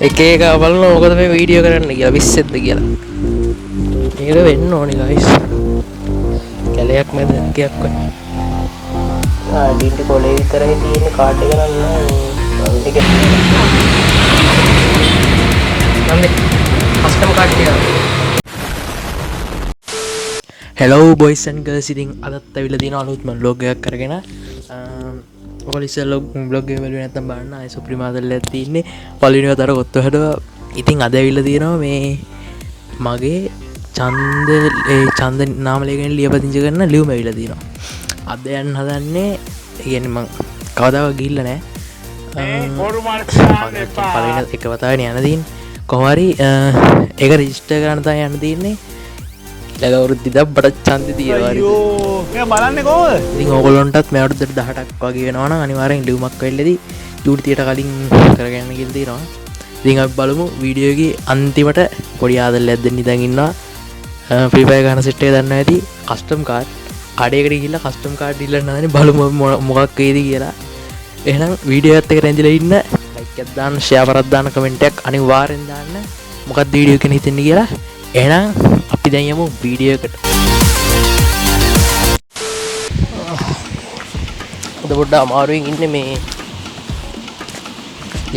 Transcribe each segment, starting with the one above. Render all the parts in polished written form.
එක එක බලනවා මොකද මේ වීඩියෝ කරන්න කියලා පිස්සෙද්ද කියලා. මේක වෙන්න ඕනේ ගයිස්. කැලයක් මැද ගයක් වගේ. ඩින්ටි කොලේ විතරයි තියෙන්නේ කාඩ් එක නම් නෑ. ඒක නන්දේ කස්ටම් කාඩ් එක. Hello boys and girls, ඉතින් අදත් ඇවිල්ලා තියෙන අලුත්ම vlog එකක් අරගෙන. ඔයාලා ඉස්සෙල්ලා vlog එක බැලුවේ නැත්නම් බලන්න. ආයේ සුපිරි මාදල්ලයක් තියෙන්නේ. පළවෙනි වතාවට කොත්තු හැදුවා. ඉතින් අද ඇවිල්ලා තියෙනවා මේ මගේ ඡන්ද, ඒ ඡන්ද නාම ලේඛනය ලියපදිංචි කරන ලියුම ඇවිල්ලා තියෙනවා. අද යන්න හදන්නේ, ඒ කියන්නේ මං කවදාවත් ගිහිල්ලා නෑ. පළවෙනි එක වතාවනේ යන්න තියෙන්නේ. කොහොම හරි ඒක රෙජිස්ටර් කරන්න තමයි යන්න තියෙන්නේ. ඊළඟ අවුරුද්ද ඉඳන් බඩ ඡන්දෙ තියෙනවා හරිද? අයියෝ, මෙයා බලන්නේ කොහොමද? ඉතින් ඕගොල්ලොන්ටත් මේ අවුරුද්දට 18ක් වගේ වෙනවා නම් අනිවාර්යෙන් ලියුමක් වෙල්ලේදී ජූනි 30ට කලින් කරගන්න කියලා තියෙනවා. ඉතින් අපි බලමු වීඩියෝ එකේ අන්තිමට පොඩි ආදරයක් දෙන්න ඉඳන් ඉන්නවා. ෆ්‍රී ෆයර් ගන්න සෙට් එක දන්නවා ඇති. කස්ටම් කාඩ් කඩේකට ගිහිල්ලා කස්ටම් කාඩ් ඉල්ලන්න හදන්නේ. බලමු අපි මොකක් වේද කියලා. එහෙනම් වීඩියෝ එකත් එක්ක රැඳිලා ඉන්න. ලයික් එකක් දාන්න, ෂෙයා කරක් දාන්න, කමෙන්ට් එකක් අනිවාර්යෙන් දාන්න. මොකක්ද වීඩියෝ එක ගැන හිතෙන්නේ කියලා. එහෙනම් අපි දැන් යමු වීඩියෝ එකට. අද පොඩ්ඩක් අමාරුවෙන් ඉන්නේ, මේ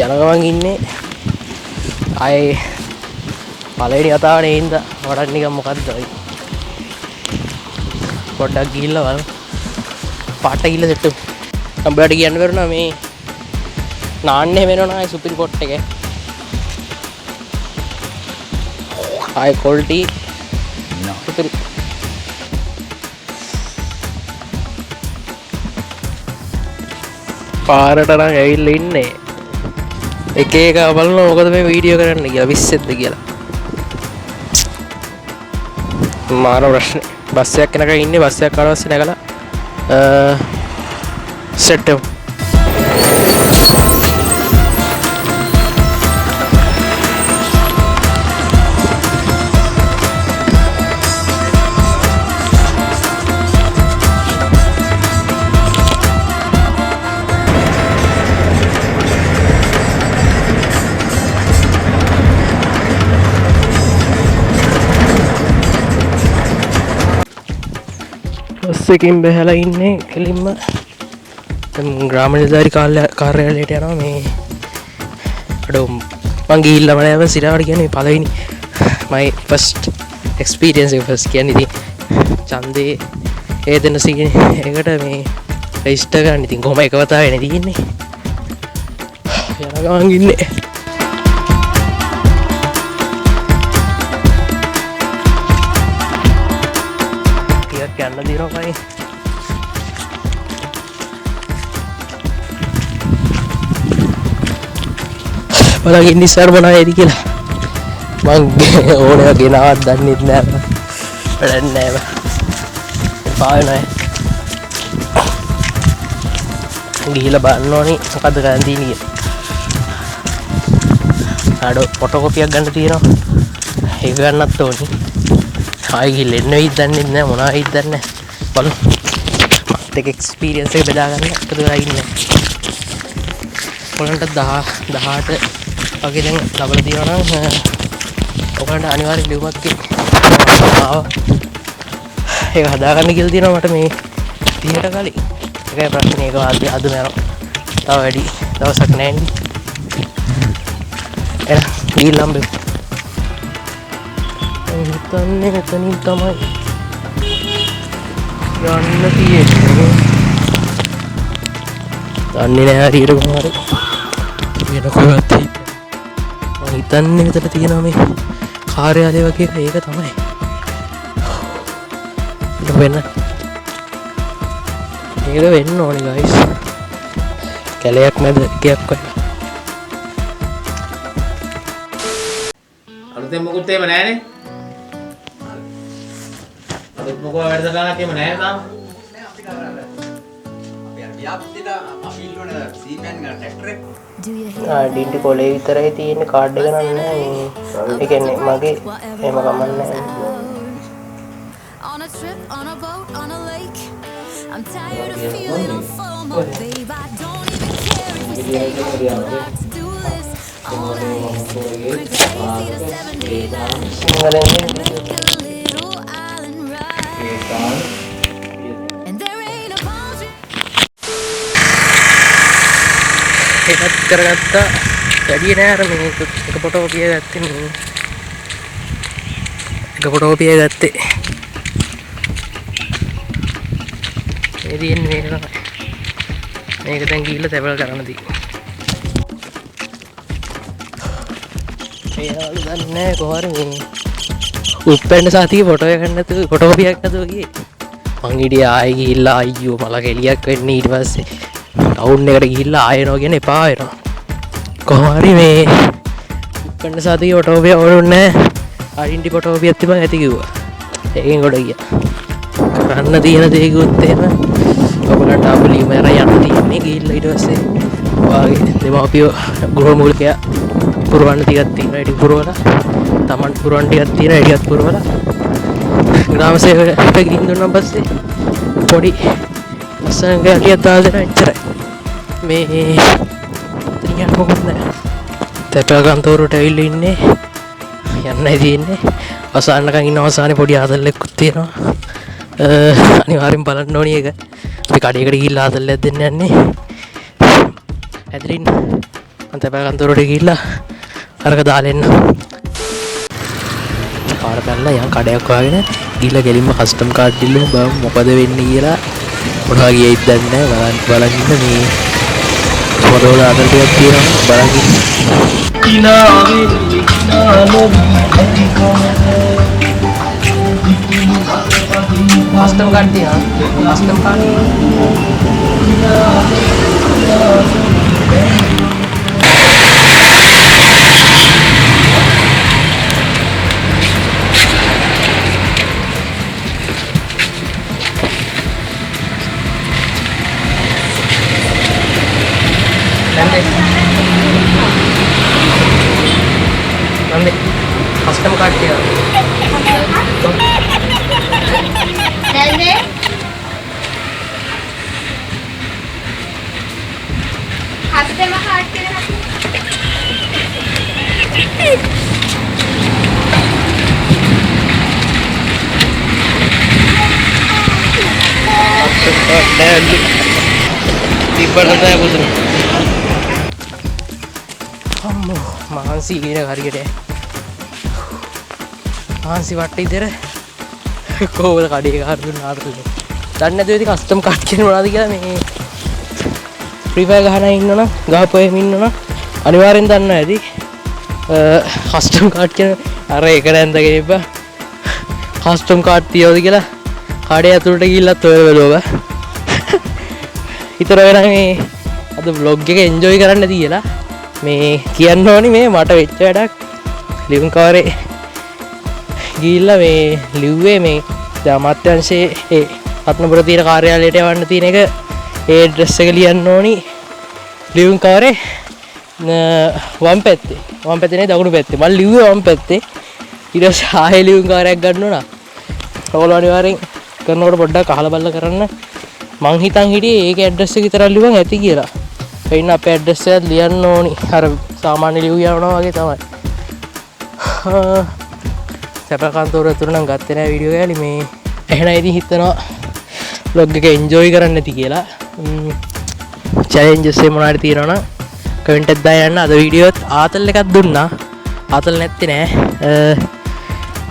යන ගමන් ඉන්නේ. ආයේ පළවෙනි වතාවනේ ඒ හින්දා මටත් නිකන් මොකද්ද ඔය. පොඩ්ඩක් ගිහිල්ලා බලමු. පාට ගිහිල්ලා සෙට් වෙමු. උඹලට කියන්න බැරුණා මේ නාන්න එහෙම එනවනම් ආයේ සුපිරි පොට් එකේ. ආයේ ක්වොලිටි සුපිරි. පාරට නම් ඇවිල්ලා ඉන්නේ. එක එක බලනවා මොකද මේ වීඩියෝ කරන්න කියලා පිස්සෙද්ද කියලා. මාර ප්‍රශ්නේ. බස් එකක් එනකන් ඉන්නේ, බස් එකක් ආවට පස්සේ නැගලා සෙට් වෙමු. බස් එකකින් බැහැලා ඉන්නේ කෙලින්ම දැන් ග්‍රාම නිලධාරි කාර්යාලයට යනවා. මේ අඩෝ මං ගිහිල්ලාම නෑ බං සිරාවට කියන්නේ පළවෙනි my first experience එක first කියන්නේ ඉතින් ඡන්දේ ඒ දෙන සීන් එකට මේ රෙජිස්ටර් කරන්න. ඉතින් කොහොම එක වතාවේ නේ තියෙන්නේ. යන ගමන් ඉන්නේ. ටිකක් යන්න තියෙනවා කයි. බලන් ඉන්න ඉස්සර මොනවා වෙයිද කියලා. මං ඕන එකක් ගෙනාවත් දන්නෙත් නෑ බං. වැඩක් නෑ බං. එපා වෙනවා. ගිහිල්ලා බලන්න ඕනි මොකද්ද කරන් තියෙන්නේ කියලා. අඩෝ ෆොටෝකොපියක් ගන්න තියෙනවා. ඒක ගන්නත් ඕනි. ආයෙ ගිහිල්ලා එන්න වෙයිද දන්නෙත් නෑ, මොනවා වෙයිද දන්නේ නෑ. බලමු. මත් එක්ක එක්ස්පීරියන්ස් එක බෙදා ගන්න එකතු වෙලා ඉන්නේ. ඔයාලන්ට 18 වගේ දැන් ලබලා තියෙනවා නම් ඔයාලන්ට අනිවාර්යෙන් ලියුමක් ආවා. ඒක හදාගන්න කියලා තියෙනවා මට මේ 30ට කලින්. ඒකයි ප්‍රශ්නේ. ඒක අද යනවා. තව වැඩි දවසක් නෑනේ. එහෙනම් ගිහිල්ලා හම්බෙමු. මං හිතන්නේ මෙතනින් තමයි යන්න තියෙන්නේ. දන්නේ නෑ හරියට කොහොම හරි. වෙන කොහෙවත් හිටියේ. මං හිතන්නේ මෙතන තියෙනවා මේ කාර්යාලය වගේ එකක්. ඒක තමයි. ඒක වෙන්න. මේක වෙන්න ඕනේ ගයිස්. කැලයක් මැද ගයක් වගේ. අලුතෙන් මොකුත් එහෙම නෑනේ. අලුත් මොකෝ වැඩසටහනක් එහෙම නෑ තාම. ඩින්ටි කොලේ විතරයි තියෙන්නේ, කාඩ් එක නම් නෑ මේ. ඒ කියන්නේ මගේ එහෙම කමක් නෑ. On a trip, on a boat, on a lake. I'm tired of feeling all FOMO, babe. I don't even care if we stay up. I like to do this all ice. Crank the AC to 79 සිංහලෙන් and make a little island right. And there ain't a palm tree. ඒකත් කරගත්තා. වැඩි නෑ, අර මේ එක ෆොටෝපිය ගත්තේ, මේ එක ෆොටෝපිය ගත්තේ. මේ තියෙන්නේ මේක තමයි. මේක දැන් ගිහිල්ලා තැබල් කරන්න තියෙන්නේ. ඒනවලු දන්නේ නෑ කොහොම හරි මේ උප්පැන්න සාතික ෆොටෝ එකක් නැතුව, ෆොටෝපියක් නැතුව ගියේ. මං හිටියේ ආයෙ ගිහිල්ලා අයියෝ මල කෙලියක් වෙන්නේ, ඊට පස්සේ ටවුන් එකට ගිහිල්ලා ආයෙ එනවා කියන එපා වෙනවා. කොහොම හරි මේ උප්පැන්න සාතික ෆොටෝපිය ඕනුන්නේ නෑ. අයිඩෙන්ටි ෆොටෝපියක් තිබ්බම ඇති කිව්වා. ඒකෙන් ගොඩ ගියා. කරන්න තියෙන දේකුත් එහෙම ඔයගොල්ලන්ට ආපු ලියුම අරන් යන්න තියෙන්නේ. ගිහිල්ලා ඊට පස්සේ ඔයාගේ දෙමාපියෝ ගෘහ මූලිකයා පුරවන්න ටිකක් තියෙනවා. ඒ ටික පුරවලා, තමන් පුරවන්න ටිකක් තියෙනවා. ඒ ටිකත් පුරවලා ග්‍රාම සේවකට ගිහින් දුන්නාන් පස්සේ පොඩි ලස්සන ටිකක් දාලා දෙනවා, එච්චරයි. මේ ඉතින් යන්න මොකුත් නෑ. තැපැල් කන්තෝරුවට ඇවිල්ලා ඉන්නේ. යන්නයි තියෙන්නේ. අවසානකන් ඉන්න අවසානයේ පොඩි ආතල් එකකුත් තියෙනවා. අනිවාර්යෙන් බලන්න ඕනි ඒක. අපි කඩේකට ගිහිල්ලා ආතල් එකක් දෙන්න යන්නේ. ඇදලා ඉන්න. මං තැපැල් කන්තෝරුවට ගිහිල්ලා අරක දාලා එන්න. පාර පැනලා යන් කඩයක් හොයාගෙන ගිහිල්ලා කෙලින්ම කස්ටම් කාඩ් ඉල්ලමු, බලමු මොකද වෙන්නේ කියලා. මොනවා ගියෙයිද දන්නේ නෑ. බලන් ඉන්න මේ හොඳ හොඳ ආතල් ටිකක් තියෙනවා, බලන් ඉන්න. කස්ටම් කාඩ් තියෙනවා. Custom card. නන්දේ නන්දේ කස්ටම් කාඩ් තියෙනවා. නන්දේ කස්ටමර් කාඩ් කියලා. කස්ටම් කාඩ් නෑලු. තිබ්බට නෑ පුදුම. අම්මෝ මහන්සි කියන හරියට මහන්සි වට්ට ඉතර කොහොමද කඩේ කාඩ් දුන්න ආතල් එක. දන්නේ නැතුව ඉතින් කස්ටම් කාඩ් කියන්නේ මොනවද කියලා. මේ ෆ්‍රී ෆයර් ගහන අය ඉන්නවනම්, ගහපු අය ඉන්නවනම් අනිවාර්යෙන් දන්නවා ඇති. කස්ටම් කාඩ් කියන අර එක නැන්දගෙන ඉබ්බා කස්ටම් කාඩ් තියවද කියලා කඩේ ඇතුළට ගිහිල්ලත් ඔය බැලුවා බා. හිතර වෙනා මේ අද ව්ලොග් එක එන්ජොයි කරන්න ඇති කියලා. මේ කියන්න ඕනි මේ මට වෙච්ච වැඩක්. ලියුම් කවරේ ගිහිල්ලා මේ ලිව්වේ මේ දැන් අමාත්‍යංශයේ ඒ රත්නපුර තියෙන කාර්යාලයට යවන්න තියෙන එක, ඒ ඇඩ්‍රස් එක ලියන්න ඕනි ලියුම් කවරේ වම් පැත්තේ. වම් පැත්තේ නේ, දකුණු පැත්තේ. මං ලිව්වේ වම් පැත්තේ. ඊට පස්සේ ආයෙ ලියුම් කවරයක් ගන්න ඕන. ඔයගොල්ලෝ අනිවාර්යෙන් කරනකොට පොඩ්ඩක් අහලා බලලා කරන්න. මං හිතන් හිටියේ ඒක ඇඩ්‍රස් එක විතරක් ලිව්වන් ඇති කියලා. එයින් අපේ ඇඩ්‍රස් එකත් ලියන්න ඕනි. අර සාමාන්‍ය ලියු යනවා වගේ තමයි. සැප කන්තෝර ඇතුළේ නම් ගත්තේ නෑ වීඩියෝ කෑලි. මේ එහෙනම් ඉතින් හිතනවා ව්ලොග් එක එන්ජොයි කරන්න ඇති කියලා. චැලෙන්ජස් එහෙම මොනවා හරි තියෙනවා නම් කමෙන්ට් එකක් දාලා යන්න. අද වීඩියෝත් ආතල් එකක් දුන්නා. ආතල් නැත්තේ නෑ.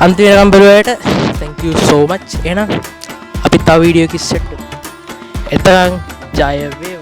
අන්තිම වෙනකම් බැලුවාට thank you so much. එහෙනම් අපි තව වීඩියෝ එකකින් සෙට් වෙමු. එතකන් ජය වේවා.